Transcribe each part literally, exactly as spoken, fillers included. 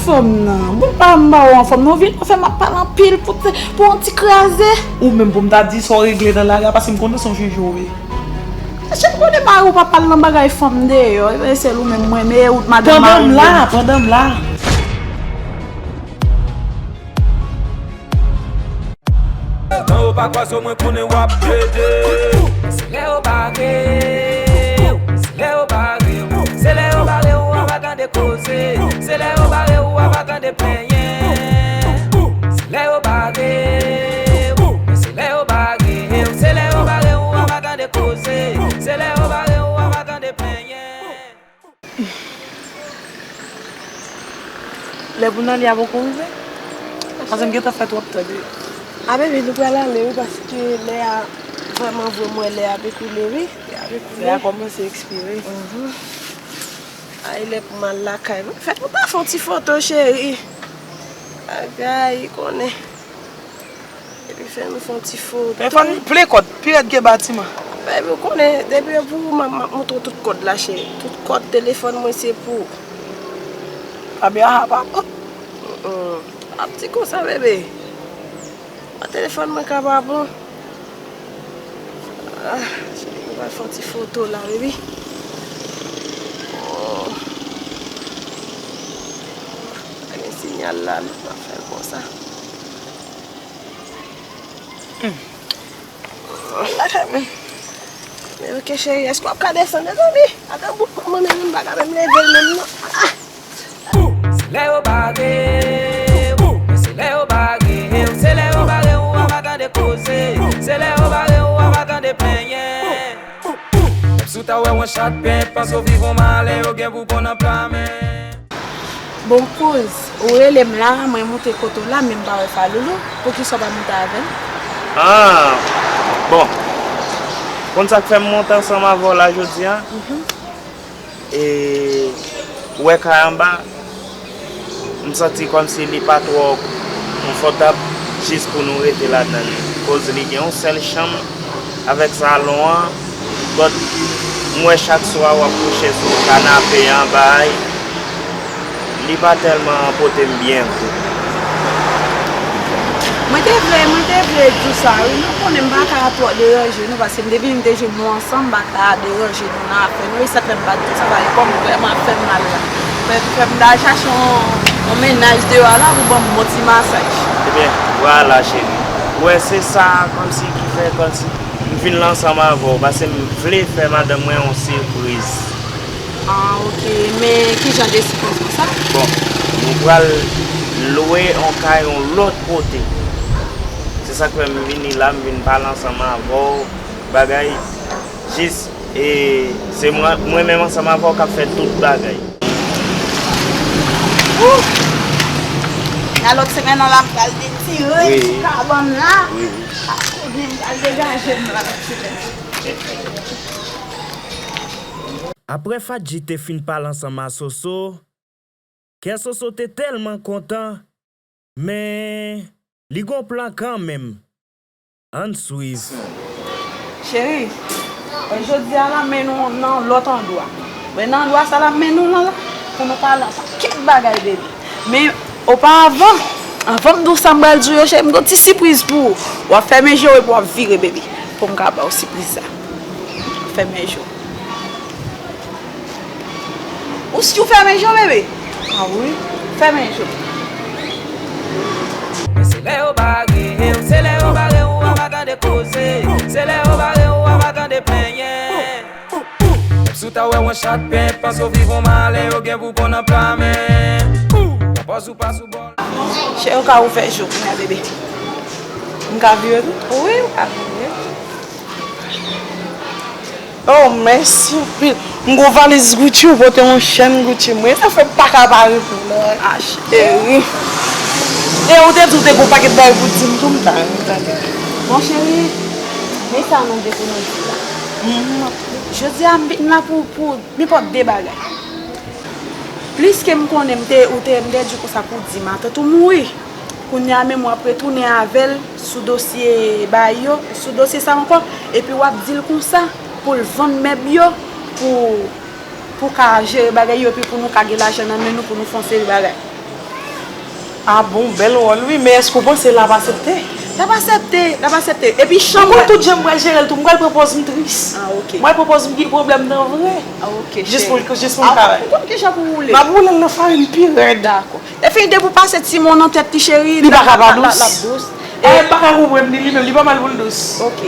Fanm nan, bon pa m ba w an fanm nan, ou vin fè m ap pale anpil pou, pou yon ti kraze. Ou menm pou m ta di sa w regle nan lari a, paske m konnen se yon jije w ye. Chèf konnen mari w pa pale nan bagay fanm deyò, e sèl ou menm mwen, men e ou madanm mari m la, pandan m la. Tan yo pa kwaze w, mwen konnen w ap plede. Se lè yo bare w, se lè yo bare w, se lè yo bare w, w a pa tande koze. Se lè yo bare w, w a pa tande plenyen. Se lè yo bare w, se lè yo bare w, se lè yo bare w, w a pa tande koze. Se lè yo bare w, w a pa tande plenyen. Lè pou n ale a poko rive. Paske m gentan fè twòp tan deyo. A bebe, nou pral ale wi, paske lè a vrèman vre, m wè lè a ap ekoule wi. Lè a ap ekoule. Lè a kòmanse ekspire. Mhm. Ay, lè pou m al lakay mwen. Fèt mwen pa fè yon ti foto, cheri. Bagay, konnen. Epi fè nou fè yon ti foto. Telefòn vle kòd, pi rèd ke batiman. Bebe, ou konnen, depi e pou ou, m ap, m ap montre w tout kòd la, cheri. Tout kòd telefòn mwen se pou ou. Abya, a pa bon. Mm-mm. Ap di konsa, bebe. Mwen telefòn mwen ka pa bon. Ah, cheri, nou pral fè yon ti foto la, baby. Oh. Pa gen sinyal la, nou pral fè l konsa. Hmm. Lakay mwen. Men ok, cheri, èske w ap ka desann, mezanmi? Adan bout kò m, mwen menm, m pa ka menm leve l menm, non. Ah! Se lè yo bare w, se lè yo bare w, se lè yo bare w, w a pa tande koze. Se lè yo bare w, w a pa tande plenyen. Menm si w ta wè w an chat pen, panse w viv on malè, yo gen pou pran nan pla men. Bon, kouz, ou rele m la, mwen moute kote w la, men m pa wè Faloulou. Poukisa w pa moute avè m? Ah, bon. Konn sa k fè m monte ansanm avè w la jodi a? Mhm. E, ou wè kay anba, m santi kòmsi li pa twò konfòtab jis pou nou rete ladan li. Koz li gen yon sèl chanm avèk salon an, but m wè chak swa w ap kouche sou kanape an bay, li pa tèlman pote m byen vre. Mwen te vle, mwen te vle di w sa, wi. Nou konnen m pa ka twò deranje nou, paske m depi m te jwenn nou ansanm, m pa ka deranje nou nan afè nou, e sa k fè m pa t di w sa, paske kòm vrèman ap fè m mal la. Fè, fè m t al chache yon, yon mennaj deyò a la pou ban m bon ti masaj. Ebyen, vwala, cheri. Ou wè, se sa, kòmsi ki fè, kòmsi m vin la ansanm avè w, paske m vle fè madanm mwen yon sipriz. Ah, ok. Men ki jan de sipriz konsa? Bon, nou pral lwe yon kay yon lòt kote. Se sa k fè m vini la, m vin pale ansanm avè w. Bagay, jis, e, se mwen, mwen menm ansanm avè w k ap fè tout bagay. Ooh! Nan lòt semèn nan la, m pral detire wi sou kabann la. Wi, wi. Kote m pral degaje m la lòt semèn. Apre Fadji te fin pale ansanm a Soso, kè Soso te tèlman kontan, men li gon plan kanmenm. Ann swiv. Cheri, jodi a la men nou nan lòt andwa. Men nan andwa sa la men nou lan la, pou nou pale yon pakèt bagay, baby. Men oparavan, anvan m di w sa m pral di w yo, cheri, m gon ti sipriz pou ou. W ap fèmen je w epi w ap vire, baby, pou m ka ba w sipriz sa. Fèmen je w. Ou si w fèmen je w, bebe? Ah wi, fèmen je w. Se lè yo bare w, se lè yo bare w, w a pa tande koze. Se lè yo bare w, w a pa tande plenyen. Menm si w ta wè w an chat pen, panse w viv on malè, yo gen pou pran nan pla men. Pòz ou pa sou bòl. Cheri, ou ka ouvè je w kounya, bebe. M ka vire tou? Wi, ou ka vire. Oh, mèsi anpil. M gon valiz Gucci, ou pote yon chèn Gucci. Mwen, sa fè m pa ka pa reponn. Ah, cheri. E ou te di w te gon pakèt bagay pou di m tou, m ta renmen tande. Bon, cheri, men sa nou gen pou nou di la. Mhm. Jodi a, m vin la pou, pou nenpòt de bagay. Pliske m konnen m te, ou te, m te di konsa pou di matant ou mouri. Kounye a menm w ap retounen avè l sou dosye bay yo, sou dosye sa ankò, epi w ap di l konsa pou l vann mèb yo, pou, pou ka jere bagay yo, epi pou nou ka gen lajan nan men nou, pou nou fè yon seri bagay. Ah bon, bèl wòl wi, men èske w panse l ap aksepte? L ap aksepte, l ap aksepte. Epi chanm. Ou konn tout jan m pral jere l tou, m pral pran pòz m tris. Ah, ok. M pral pran pòz m gen pwoblèm nan vre. Ah, ok, cheri. Jis pou l, jis pou l ka. Ah, ou konn kijan pou woule. M ap woule l nan farin pi rèd. Dakò. Epi depi w pase ti mo nan tèt li, cheri, li pa ka pa dous. L ap dous. E m pa ka konprann li, li menm, li pa mal pou l dous. Ok.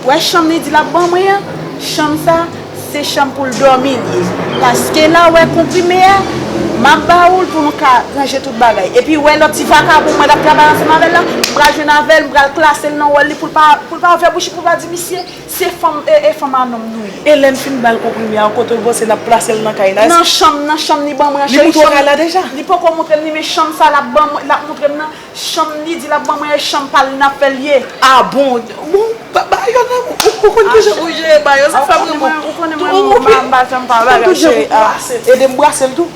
Wè chanm li di l ap ban mwen an, chanm sa, se chanm pou l dòmi li ye. Paske la, wè konprime a, m ap ba ou l pou nou ka ranje tout bagay. Epi, wè lòt ti vakabon mwen t ap travay ansanm avè l la, m pral jwenn avè l, m pral klase l nan wòl li pou l pa, pou l pa ouvè bouch li, pou l pa di, misye, se fanm, e, e fanm a nonm nou ye. E lè n fin ba l konprime a, kote w panse n ap plase l nan kay la? Nan chanm, nan chanm li ban mwen an, cheri. Li montre w kay la deja? Li poko montre m li, men chanm sa l ap ban mwen, l ap montre m nan. Chanm li di l ap ban mwen, e chanm pa l, n ap fè l ye. Ah bon? Bon, ba, ba yo nan, ou, ou konn kijan pou jere ba yo, sa fè m renmen w. Ou konnen mwen, m pa, m pa janm pa bagay, cheri. Ede m brase l tou.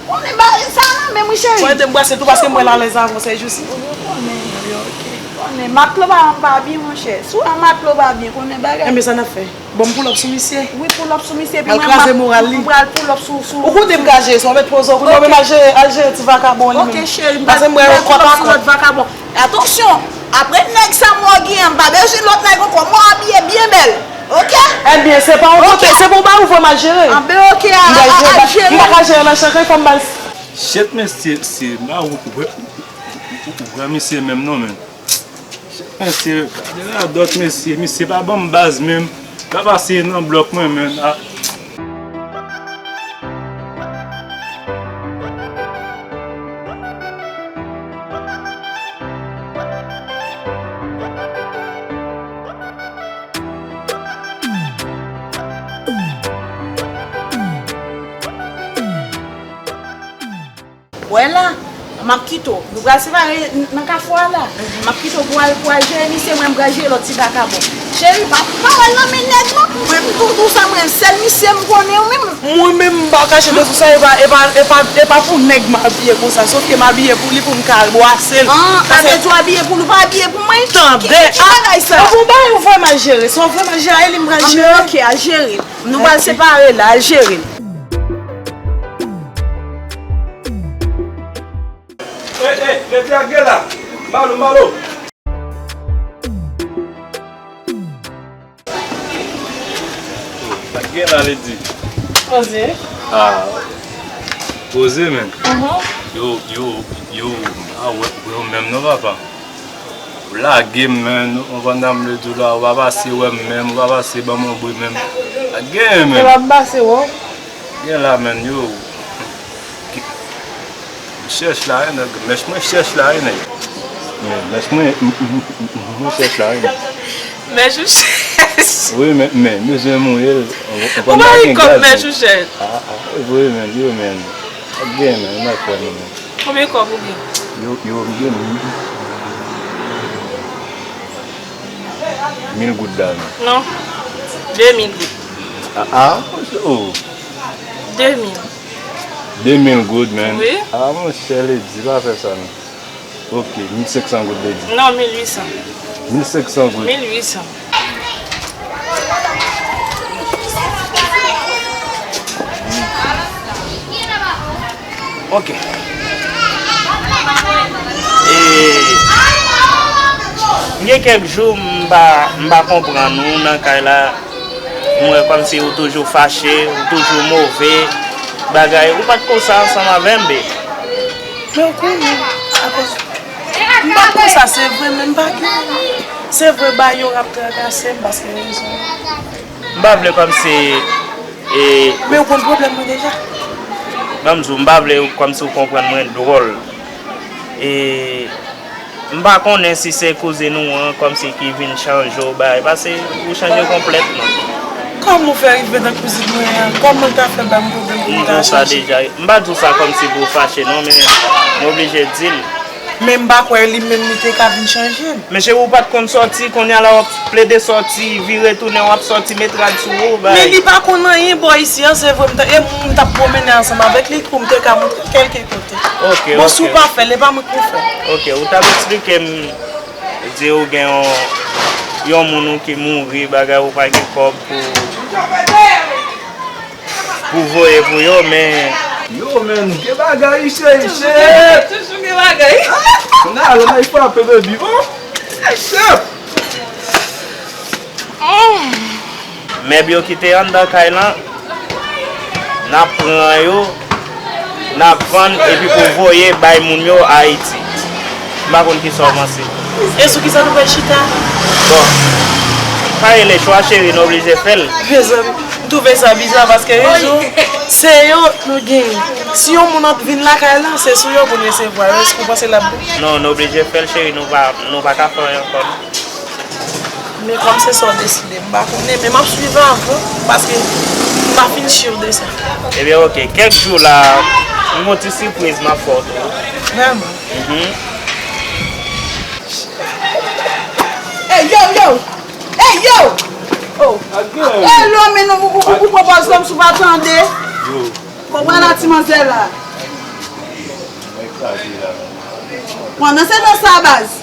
Konnen ba, sa nan men m wi, cheri. Bon, ede m brase l tou, paske m wè l alèz avè w sèjousi. Ou konnen, ok. Konnen, matlo pa, m pa byen, monchè. Si w wè matlo pa byen, konnen bagay. Enben, sa n ap fè? Bon, m pull up sou misye. Wi, pull up sou misye, epi mwen, m pral pull up sou, sou. Ou koute m ka jere sa, w mèt poze w, kounye a w menm al jere, al jere ti vakabon li menm. Ok, cheri, m pral pull up sou lòt vakabon. Atansyon, apre nèg sa mwen genyen, m pa bezwen lòt nèg ankò, mwen abiye byen bèl. Ok? Ebyen, se pa yon kote, se pou w bay ou vre m al jere. Anben, ok, al jere. M pa ka jere nan chan kay, fò m ba l. Shit, mesye, se ba ou, ou, ou, ou, ou pran misye menm non, men. Mesye, gade radòt, mesye. Misye pa ban m baz menm. L ap pase nan blòk mwen, menn. Ah. Wè la, m ap kite w. Nou pral separe n-, nan kafou a la. M ap kite w pou al, pou al jere misye, mwen m pral jere lòt ti vakabon. Cheri, pa, pa wè l nan men nèg non. Mwen m tou, tou sa mwen, sèl misye m konnen wi menm. Mwen menm m pa kache de sou sa, e pa, e pa, e pa, e pa pou nèg m abiye konsa, sòf ke m abiye pou li pou m ka al bwase l. Ah, sa vle di w abiye pou li, w pa abiye pou mwen? Tande, ki, ki, ki bagay sa? Bon, ba yo vre m al jere, se w vre m al jere, e li m pral jere. Anben, ok, al jere l. Nou pral separe la, al jere l. Ey, ey, mete ak gen la. Malo, malo. Ak gen la, li di. Poze. Ah. Poze, men. Mhm. Yo, yo, yo, ah, wè, wè, menm non, papa. Ou lage m, men, ou pandan m le di w la, ou pa pase wè m menm, ou pa pase ban m yon bri menm. Ak gen, men. E w ap pase wè w. Gen la, men, yo. M chèch la, wi, nèg. Mèch mwen chèch la, wi, nèg. Men, mèch mwen, m, m, m, m, mwen chèch la, wi, nèg. Mèch ou chèch. Wi, men, men, bezwen mouye l. Ou pa gen kòb, mèch ou chèch. Ah, ah, wi, men, yo, men. Ak gen, men, m ak fè nou, men. Konbyen kòb ou gen? Yo, yo, m gen mil goud la, men. Non. De mil goud. Ah, ah, oh. De mil. De mil goud, men. Wi. Ah, monchè, Lady, pa fè sa, non. Ok, mil senk san goud, Lady. Non, mil uit san. Mil senk san goud. Mil uit san. Ok. E, m gen kèk jou m pa, m pa konprann ou nan kay la. M wè kòmsi ou toujou fache, ou toujou move. Bagay, ou pa t konsa ansanm avè m, babe. Men w konnen, apre, m pa t konsa, se vre, men m pa gen. Se vre, ba yo ap trakase m paske rezon. M pa vle kòmsi, e, men ou konn pwoblèm mwen deja. Ban m di w, m pa vle kòmsi w konprann mwen dwòl. E, m pa konnen si se kouzin ou an kòmsi ki vin chanje w bay, paske ou chanje konplètman. Kòman w fè rive nan kouzin mwen an? Kòman l ta fè ba m pwoblèm pou m ta chanje? M di w sa deja. M pa di w sa kòmsi pou w fache non, men m oblije di l. Men m pa kwè li menm li te ka vin chanje m. Men cheri, ou pa t konn sòti, kounye a la w ap plede sòti, vire tounen, w ap sòti, met rad sou ou, bay. Men li pa konn anyen bò isi an, se vre, m t-, e m t ap pwomennen ansanm avèk li, kou m te ka montre kèlke kote. Ok, bon, si w pa fè l, e pa mwen k pou fè l. Ok, ou t ap eksplike m, di ou gen yon, yon moun ou ki mouri, bagay, ou pa gen kòb pou, pou voye pou yo, men Yo, men, gen bagay isi, isi. Toujou gen bagay, toujou gen bagay. N ale, n al frape, baby. Oh, shit. Mèb yo ki te anndan kay lan, n ap pran yo, n ap vann epi pou voye bay moun yo Ayiti. M pa konn kisa w panse. E sou kisa nou pral chita? Bon, pa rele chwa cheri, nou oblije fè l. Mezanmi, m twouve sa biza paske rezon, se yo nou genyen. Si yon moun ap vin lakay lan, se sou yo pou n resevwa yo. Èske w panse l ap bon? Non, nou oblije fè l cheri, nou pa, nou pa ka fè anyen ankò non. Men kòm se sa w deside, m pa konnen, men m ap swiv avan, paske m pa fin si de sa. Ebyen, oke, kèk jou la, m gon ti sipriz m ap fè w tou. Vrèman? Mhm. Ey, yo, yo! Ey, yo! Oh. Ey, lòm, men ou, ou, ou, ou pran pòz lòm si w pa tande. Yo. Konprann a ti manzè la. Mwen kraze la. Pandan se tan sa, baz.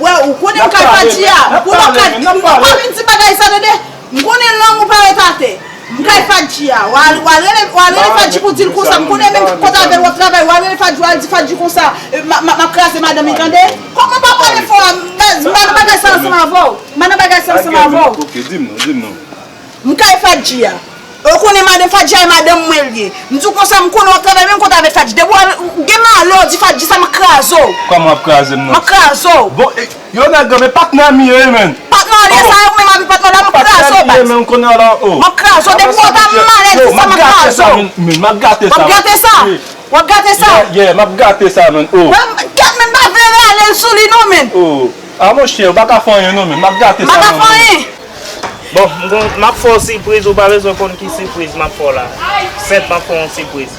Wè, ou konnen m kay Fadji a. Pou lòt kat, ou pa vin di bagay sa, tande. M konnen lang ou pa ret atè. M kay Fadji a. W al, w al rele, w al rele Fadji pou di l konsa. M konnen menm kote avè l w ap travay. W al rele Fadji, w al di Fadji konsa. E, m a, m a, m ap kraze madanm li, tande. Kòman w pa pale fò a, baz, m pa nan bagay sa ansanm avè w. M pa nan bagay sa ansanm avè w. Ok, di m non, di m non. M kay Fadji a. Ou konnen madan Fadji a e madanm mwen l ye. M di w konsa, m konnen w ap travay menm kote avèk Fadji. Depi w al, ou gen malè w di Fadji sa, m ap kraze w. Kòman w ap kraze m nan? M ap kraze w. Bon, e, yo nèg yo, men patnè m ye, men. Patnè w li ye sa, yo menm avèk patnè w la, m ap kraze w, baz. Patnè m ye, men, m konnen w la, oh. M ap kraze w. Depi w ta malè di sa, m ap kraze w. Men, men, m ap gate sa. W ap gate sa? Wi. W ap gate sa? Yeah, yeah, m ap gate sa, men, oh. Mwen, kèt, men m pa vle rale l sou li, non, men. Oh. Ah, monchè, ou pa ka fè anyen, non, men m ap gate sa, non, men. M pa ka fè anyen. Bon, m gon, m ap fè w sipriz, ou pa bezwen konn ki sipriz m ap fè w la. Sèt, m ap fè w yon sipriz.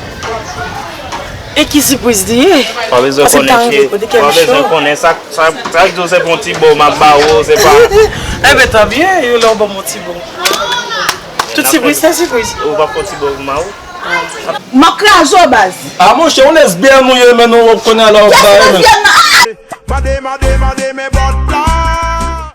E ki sipriz li ye? Pa bezwen konnen, cheri. Pa bezwen konnen sa, sa, sa k di w se pou yon ti bo m ap ba ou, se pa. Enben, tan byen, yo lè w ban m yon ti bo. Tout sipriz, se sipriz. Ou pa fè yon ti bo pou mari w? M ap kraze w, baz. Ah, monchè, yon lesbyèn ou ye, men nou konnen la w ap ba, men. Mande, mande, mande, men bòt